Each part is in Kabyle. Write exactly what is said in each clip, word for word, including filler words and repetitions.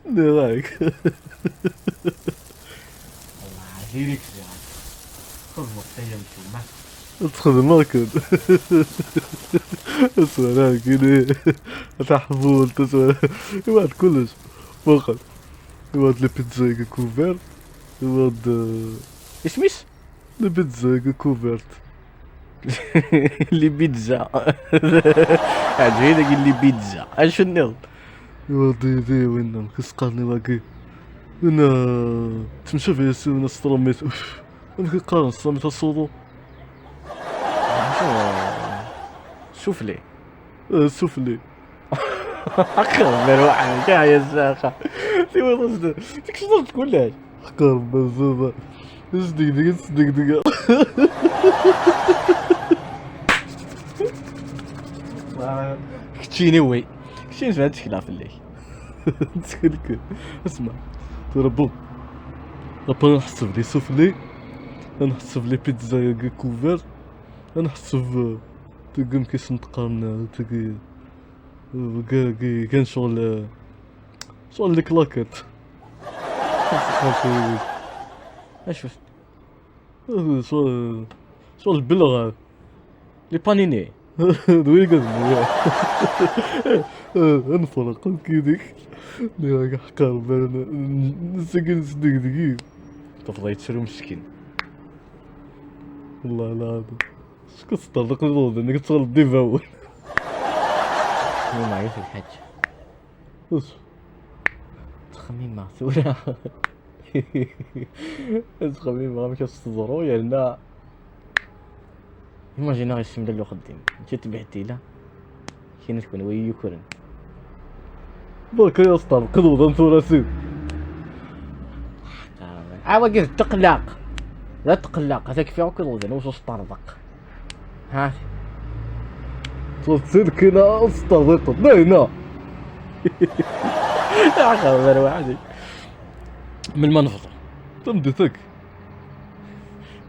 Nniɣ-ak. والله ديريكت زيرو. خذ مقتيم شو ما Ad txedmeɣ kan. Aswara kini. Taḥbult, aswara. Iwɛed kullec. Muqel. Iwɛed les pizzas avec couvert. Iwɛed, euh, اسميس les pizzas avec couvert. لي بيتزا. عجبني داك لي بيتزا. اش النظام؟ Iwɛed يدي وين كسقرني واقي. وين تمشى في ياسين وين استرميت. اوف. وين كيقارن استرميت الصوضو. شوف لي. آه، سفلي. اخر من واحد كاع يا الزاخه. سيما تصدق. ديك شنو تقول لك؟ حقر بزوبة. صدق دقيقة، صدق دقيقة. كتشيني وي. كتشيني زعما تشكلها في الليل. تسكلك. اسمع. ترى بون. ابري نحسب لي سفلي. نحسب لي بيتزا كوفير. نحسب. تقوم كيس نتقارن تقي. كان شغل. شغل لي كلاكيت. اشوف. شغل. شغل البلغة. لي بانيني. دوي قد. نفرق كيديك. نيغا حقار بان. نسكن سديك دقيق. تفضل يتسرو مسكين. والله العظيم. شكون سطر داك الوضع انك تغلط ديفاول. هو ما يعرف الحاج. واش؟ تخميمة ثورة. تخميمة مش الصدرو يا لنا. ايماجينا غير السمدة اللي قدام. ماشي تبعتي لا. كاين تكون وي يكرن. برك يا اسطى، القدوة ثلاثي. عاود تقلق. لا تقلق، هذاك في عكر وزن وش طردق. ها. تصير كنا اسطى زيت. لا هنا. يا اخي غير واحد. من ما نفضل. تمديتك.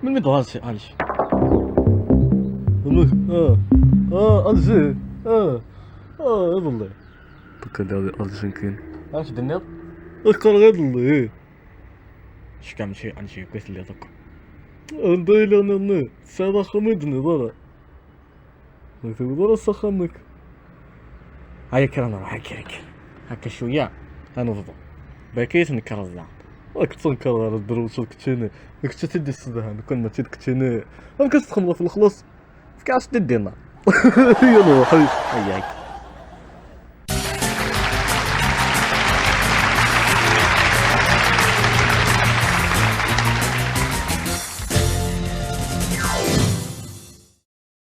من مدرسة الجي. اه. اه، الجي. اه. اه، يا بالله. دوكا اللي هذه الجي كاين. اش دنيض؟ اقرا غير الله، ايه. اش كان شي الجي قلت لي دوك. ندير لي نرني. ساعة اخر ما يدني ضرا. ما يتبدو ضرا سخنك. هيا كرا نروح هكا هكا. هكا شوية. غنوضو. باكي تنكر الزعم. راك تنكر على الدروس الكتيني. كنت تدي السدهان، كون ما تيد كتيني. راك تستخدم في الخلص. في كاش تدي النار. يلا، حي. هياك.